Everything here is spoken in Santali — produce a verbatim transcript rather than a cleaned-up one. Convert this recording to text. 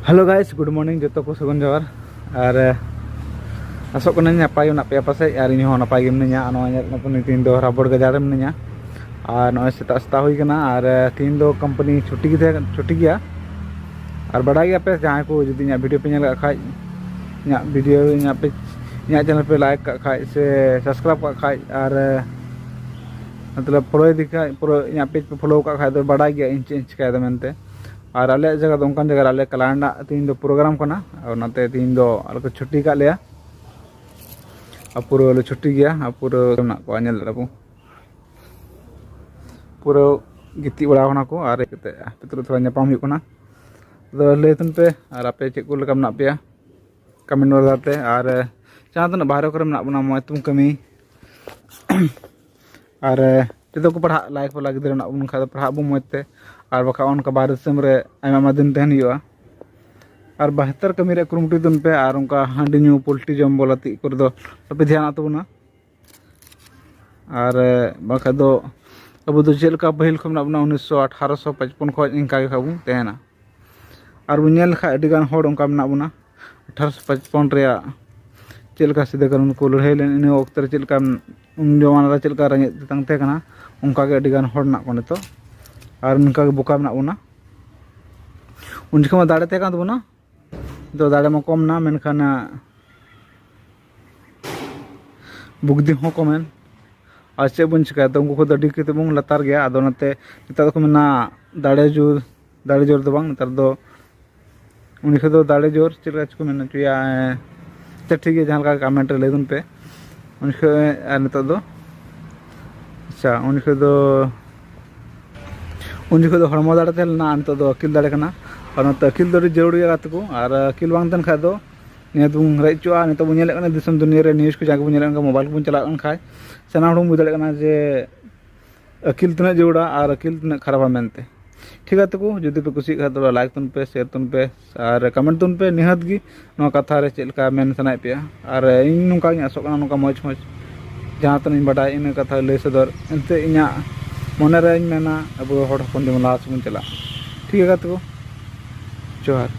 Hello guys, good morning, ᱡᱚᱛᱚ ᱠᱚ ᱥᱟᱹᱜᱩᱱ ᱡᱚᱦᱟᱨ᱾ ᱟᱨ ᱟᱥᱚᱜ ᱠᱟᱹᱱᱟᱹᱧ ᱱᱟᱯᱟᱭ ᱜᱮ ᱢᱮᱱᱟᱜ ᱯᱮᱭᱟ ᱯᱟᱥᱮᱡ, ᱟᱨ ᱤᱧ ᱦᱚᱸ ᱱᱟᱯᱟᱭ ᱜᱮ ᱢᱤᱱᱟᱹᱧᱟ᱾ ᱟᱨ ᱱᱚᱜᱼᱚᱭ ᱧᱮᱞ ᱠᱟᱱᱟ ᱛᱤᱦᱤᱧ ᱫᱚ ᱨᱟᱵᱚᱲ ᱜᱟᱡᱟᱲ ᱨᱮ ᱢᱤᱱᱟᱹᱧᱟ᱾ ᱟᱨ ᱱᱚᱜᱼᱚᱭ ᱥᱮᱛᱟᱜ ᱥᱮᱛᱟᱜ ᱦᱩᱭ ᱠᱟᱱᱟ, ᱟᱨ ᱛᱤᱦᱤᱧ ᱫᱚ ᱠᱳᱢᱯᱟᱱᱤ ᱪᱷᱩᱴᱤ ᱜᱮ ᱛᱟᱦᱮᱸ ᱠᱟᱱᱟ, ᱪᱷᱩᱴᱤ ᱜᱮᱭᱟ᱾ ᱟᱨ ᱵᱟᱰᱟᱭ ᱜᱮᱭᱟᱯᱮ, ᱡᱟᱦᱟᱸᱭ ᱠᱚ ᱡᱩᱫᱤ ᱤᱧᱟᱹᱜ ᱵᱷᱤᱰᱤᱭᱳ ᱯᱮ ᱧᱮᱞ ᱠᱟᱜ ᱠᱷᱟᱡ, ᱤᱧᱟᱹᱜ ᱵᱷᱤᱰᱤᱭᱳ, ᱤᱧᱟᱹᱜ ᱯᱮᱡᱽ, ᱤᱧᱟᱹᱜ ᱪᱮᱱᱮᱞ ᱯᱮ ᱞᱟᱭᱤᱠ ᱠᱟᱜ ᱠᱷᱟᱡ ᱥᱮ ᱥᱟᱵᱥᱠᱨᱟᱭᱤᱵᱽ ᱠᱟᱜ ᱠᱷᱟᱡ, ᱟᱨ ᱢᱚᱛᱞᱚᱵ ᱯᱷᱚᱞᱳ ᱤᱫᱤ ᱠᱷᱟᱡ, ᱯᱩᱨᱟᱹ ᱤᱧᱟᱹᱜ ᱯᱮᱡᱽ ᱯᱮ ᱯᱷᱚᱞᱳ ᱠᱟᱜ ᱠᱷᱟᱡ ᱫᱚ ᱵᱟᱰᱟᱭ ᱜᱮᱭᱟ ᱤᱧ ᱪᱮᱫ ᱤᱧ ᱪᱤᱠᱟᱹᱭᱮᱫᱟ ᱢᱮᱱᱛᱮ᱾ ᱟᱨ ᱟᱞᱮᱭᱟᱜ ᱡᱟᱭᱜᱟ ᱫᱚ ᱚᱱᱠᱟᱱ ᱡᱟᱭᱜᱟ ᱨᱮ, ᱟᱞᱮ ᱠᱞᱟᱭᱮᱱᱴ ᱟᱜ ᱛᱮᱦᱮᱧ ᱫᱚ ᱯᱨᱳᱜᱨᱟᱢ ᱠᱟᱱᱟ, ᱟᱨ ᱚᱱᱟᱛᱮ ᱛᱮᱦᱮᱧ ᱫᱚ ᱟᱞᱮ ᱠᱚ ᱪᱷᱩᱴᱤ ᱠᱟᱜ ᱞᱮᱭᱟ᱾ ᱟᱨ ᱯᱩᱨᱟᱹ ᱞᱮ ᱪᱷᱩᱴᱤ ᱜᱮᱭᱟ, ᱟᱨ ᱯᱩᱨᱟᱹ ᱢᱮᱱᱟᱜ ᱠᱚᱣᱟ, ᱧᱮᱞ ᱫᱟᱲᱮᱭᱟᱜᱼᱟ ᱵᱚᱱ, ᱯᱩᱨᱟᱹ ᱜᱤᱛᱤᱡ ᱵᱟᱲᱟ ᱠᱟᱱᱟ ᱠᱚ᱾ ᱟᱨ ᱦᱮᱡ ᱠᱟᱛᱮ ᱟᱯᱮ ᱛᱩᱞᱩᱡ ᱛᱷᱚᱲᱟ ᱧᱟᱯᱟᱢ ᱦᱩᱭᱩᱜ ᱠᱟᱱᱟ᱾ ᱟᱫᱚ ᱞᱟᱹᱭ ᱛᱟᱵᱚᱱ ᱯᱮ, ᱟᱨ ᱟᱯᱮ ᱪᱮᱫ ᱠᱚ ᱞᱮᱠᱟ ᱢᱮᱱᱟᱜ ᱯᱮᱭᱟ ᱠᱚᱢᱮᱱᱴ ᱚᱨᱰᱟᱨ ᱛᱮ, ᱟᱨ ᱡᱟᱦᱟᱸ ᱛᱤᱱᱟᱹᱜ ᱵᱟᱦᱨᱮ ᱠᱚᱨᱮ ᱢᱮᱱᱟᱜ ᱵᱚᱱᱟ, ᱢᱚᱡᱽ ᱛᱮᱵᱚᱱ ᱠᱟᱹᱢᱤ᱾ ᱟᱨ ᱡᱚᱛᱚ ᱠᱚ ᱯᱟᱲᱦᱟᱜ ᱞᱟᱭᱤᱯᱷ ᱵᱟᱞᱟ ᱜᱤᱫᱽᱨᱟᱹ ᱢᱮᱱᱟᱜ ᱵᱚᱱ ᱠᱷᱟᱡ ᱫᱚ ᱯᱟᱲᱦᱟᱜ ᱵᱚᱱ ᱢᱚᱡᱽ ᱛᱮ, ᱟᱨ ᱵᱟᱠᱷᱟᱡ ᱚᱱᱠᱟ ᱵᱟᱦᱨᱮ ᱫᱤᱥᱚᱢ ᱨᱮ ᱟᱭᱢᱟ ᱟᱭᱢᱟ ᱫᱤᱱ ᱛᱟᱦᱮᱱ ᱦᱩᱭᱩᱜᱼᱟ᱾ ᱟᱨ ᱵᱟᱦᱛᱟᱨ ᱠᱟᱹᱢᱤ ᱨᱮᱭᱟᱜ ᱠᱩᱨᱩᱢᱩᱴᱩᱭ ᱛᱟᱵᱚᱱ ᱯᱮ, ᱟᱨ ᱚᱱᱠᱟ ᱦᱟᱺᱰᱤ ᱧᱩ, ᱯᱚᱞᱴᱤ ᱡᱚᱢ, ᱵᱚᱞ ᱜᱟᱛᱮᱜ ᱠᱚᱨᱮ ᱫᱚ ᱟᱞᱚᱯᱮ ᱫᱷᱮᱭᱟᱱᱟᱜ ᱛᱟᱵᱚᱱᱟ᱾ ᱟᱨ ᱵᱟᱠᱷᱟᱡ ᱫᱚ ᱟᱵᱚ ᱫᱚ ᱪᱮᱫ ᱞᱮᱠᱟ ᱯᱟᱹᱦᱤᱞ ᱠᱷᱚᱱ ᱢᱮᱱᱟᱜ ᱵᱚᱱᱟ, ᱩᱱᱤᱥᱥᱚ ᱟᱴᱷᱟᱨᱚᱥᱚ ᱯᱟᱸᱪᱯᱚᱱ ᱠᱷᱚᱱ ᱤᱱᱠᱟ ᱜᱮ ᱠᱷᱟᱡ ᱵᱚᱱ ᱛᱟᱦᱮᱱᱟ᱾ ᱟᱨ ᱵᱚᱱ ᱧᱮᱞ ᱞᱮᱠᱷᱟᱡ ᱟᱹᱰᱤ ᱜᱟᱱ ᱦᱚᱲ ᱚᱱᱠᱟ ᱢᱮᱱᱟᱜ ᱵᱚᱱᱟ, ᱟᱴᱷᱟᱨᱚᱥᱚ ᱯᱟᱸᱪᱯᱚᱱ ᱨᱮᱭᱟᱜ ᱪᱮᱫ ᱞᱮᱠᱟ ᱥᱤᱫᱩ ᱠᱟᱹᱱᱦᱩ ᱠᱚ ᱞᱟᱹᱲᱦᱟᱹᱭ ᱞᱮᱱ, ᱤᱱᱟᱹ ᱚᱠᱛᱮ ᱨᱮ ᱪᱮᱫ ᱞᱮᱠᱟ, ᱩᱱ ᱡᱚᱢᱟᱱᱟ ᱨᱮ ᱪᱮᱫ ᱞᱮᱠᱟ ᱨᱮᱸᱜᱮᱡ ᱛᱮᱛᱟᱝ ᱛᱟᱦᱮᱸ ᱠᱟᱱᱟ, ᱚᱱᱠᱟ ᱜᱮ ᱟᱹᱰᱤ ᱜᱟᱱ ᱦᱚᱲ ᱢᱮᱱᱟᱜ ᱠᱚᱣᱟ ᱱᱤᱛᱚᱜ᱾ ᱟᱨ ᱚᱱᱠᱟ ᱜᱮ ᱵᱚᱠᱟ ᱢᱮᱱᱟᱜ ᱵᱚᱱᱟ᱾ ᱩᱱ ᱡᱚᱠᱷᱚᱱ ᱢᱟ ᱫᱟᱲᱮ ᱛᱟᱦᱮᱸ ᱠᱟᱱ ᱛᱟᱵᱚᱱᱟ, ᱱᱤᱛᱚᱜ ᱫᱟᱲᱮ ᱢᱟ ᱠᱚᱢ ᱱᱟ, ᱢᱮᱱᱠᱷᱟᱱ ᱵᱩᱫᱽᱫᱷᱤ ᱦᱚᱸ ᱠᱚᱢᱮᱱ᱾ ᱟᱨ ᱪᱮᱫ ᱵᱚᱱ ᱪᱤᱠᱟᱹᱭᱟ? ᱛᱚ ᱩᱱᱠᱩ ᱠᱷᱚᱱ ᱫᱚ ᱟᱹᱰᱤ ᱠᱟᱛᱮ ᱵᱚᱱ ᱞᱟᱛᱟᱨ ᱜᱮᱭᱟ᱾ ᱟᱫᱚ ᱚᱱᱟᱛᱮ ᱱᱮᱛᱟᱨ ᱫᱚᱠᱚ ᱢᱮᱱᱟ ᱫᱟᱲᱮ ᱡᱳᱨ, ᱫᱟᱲᱮ ᱡᱳᱨ ᱫᱚ ᱵᱟᱝ, ᱱᱮᱛᱟᱨ ᱫᱚ ᱩᱱ ᱡᱚᱠᱷᱚᱱ ᱫᱚ ᱫᱟᱲᱮ ᱡᱳᱨ ᱪᱮᱫ ᱞᱮᱠᱟ ᱪᱚᱠᱚ ᱢᱮᱱ ᱦᱚᱪᱚᱭᱟ᱾ ᱟᱪᱪᱷᱟ, ᱴᱷᱤᱠ ᱜᱮᱭᱟ, ᱡᱟᱦᱟᱸ ᱞᱮᱠᱟ ᱠᱚᱢᱮᱱᱴ ᱨᱮ ᱞᱟᱹᱭ ᱛᱟᱵᱚᱱ ᱯᱮ᱾ ᱩᱱ ᱡᱚᱠᱷᱚᱱ ᱟᱨ ᱱᱤᱛᱚᱜ ᱫᱚ, ᱟᱪᱪᱷᱟ, ᱩᱱ ᱡᱚᱠᱷᱚᱱ ᱫᱚ, ᱩᱱ ᱡᱚᱠᱷᱚᱱ ᱫᱚ ᱦᱚᱲᱢᱚ ᱫᱟᱲᱮ ᱛᱟᱦᱮᱸ ᱞᱮᱱᱟ, ᱟᱨ ᱱᱤᱛᱚᱜ ᱫᱚ ᱟᱹᱠᱤᱞ ᱫᱟᱲᱮ ᱠᱟᱱᱟ᱾ ᱟᱨ ᱱᱚᱛᱮ ᱟᱹᱠᱤᱞ ᱫᱚ ᱟᱹᱰᱤ ᱡᱟᱹᱨᱩᱲ ᱜᱮᱭᱟ ᱜᱟᱛᱮ ᱠᱚ, ᱟᱨ ᱟᱹᱠᱤᱞ ᱵᱟᱝ ᱛᱟᱦᱮᱱ ᱠᱷᱟᱡ ᱫᱚ ᱱᱤᱭᱟᱹ ᱫᱚᱵᱚᱱ ᱨᱮᱡ ᱦᱚᱪᱚᱜᱼᱟ᱾ ᱱᱤᱛᱚᱜ ᱵᱚᱱ ᱧᱮᱞᱮᱫ ᱠᱟᱱᱟ ᱫᱤᱥᱚᱢ ᱫᱩᱱᱤᱭᱟᱹ ᱨᱮ ᱱᱤᱭᱩᱡᱽ ᱠᱚ ᱡᱟᱦᱟᱸ ᱠᱚᱵᱚᱱ ᱧᱮᱞᱮᱫ ᱠᱟᱱ, ᱢᱳᱵᱟᱭᱤᱞ ᱠᱚᱵᱚᱱ ᱪᱟᱞᱟᱣᱮᱫ ᱠᱟᱱ ᱠᱷᱟᱡ, ᱥᱟᱱᱟᱢ ᱦᱚᱲ ᱵᱚᱱ ᱵᱩᱡᱽ ᱫᱟᱲᱮᱭᱟᱜ ᱠᱟᱱᱟ ᱡᱮ ᱟᱹᱠᱤᱞ ᱛᱤᱱᱟᱹᱜ ᱡᱟᱹᱨᱩᱲᱟ ᱟᱨ ᱟᱹᱠᱤᱞ ᱛᱤᱱᱟᱹᱜ ᱠᱷᱟᱨᱟᱯᱟ ᱢᱮᱱᱛᱮ᱾ ᱴᱷᱤᱠ ᱜᱮᱭᱟ ᱜᱟᱛᱮ ᱠᱚ, ᱡᱩᱫᱤ ᱯᱮ ᱠᱩᱥᱤᱭᱟᱜ ᱠᱷᱟᱡ ᱛᱚᱵᱮ ᱞᱟᱭᱤᱠ ᱛᱟᱵᱚᱱ ᱯᱮ, ᱥᱮᱭᱟᱨ ᱛᱟᱵᱚᱱ ᱯᱮ, ᱟᱨ ᱠᱚᱢᱮᱱᱴ ᱛᱟᱵᱚᱱ ᱯᱮ ᱱᱤᱦᱟᱹᱛ ᱜᱮ ᱱᱚᱣᱟ ᱠᱟᱛᱷᱟ ᱨᱮ ᱪᱮᱫ ᱞᱮᱠᱟ ᱢᱮᱱ ᱥᱟᱱᱟᱭᱮᱫ ᱯᱮᱭᱟ᱾ ᱟᱨ ᱤᱧ ᱱᱚᱝᱠᱟ ᱜᱤᱧ ᱟᱥᱚᱜ ᱠᱟᱱᱟ, ᱱᱚᱝᱠᱟ ᱢᱚᱡᱽ ᱢᱚᱡᱽ ᱡᱟᱦᱟᱸ ᱛᱤᱱᱟᱹᱜ ᱤᱧ ᱵᱟᱰᱟᱭ ᱤᱱᱟᱹ ᱠᱟᱛᱷᱟ ᱞᱟᱹᱭ ᱥᱚᱫᱚᱨ᱾ ᱮᱱᱛᱮ ᱤᱧᱟᱹᱜ ᱢᱚᱱᱮ ᱨᱮᱧ ᱢᱮᱱᱟ ᱟᱵᱚ ᱦᱚᱲ ᱦᱚᱯᱚᱱ ᱡᱮᱢᱚᱱ ᱞᱟᱦᱟ ᱥᱮᱫ ᱵᱚᱱ ᱪᱟᱞᱟᱜ᱾ ᱴᱷᱤᱠ ᱜᱮᱭᱟ ᱜᱟᱛᱮ ᱠᱚ, ᱡᱚᱦᱟᱨ᱾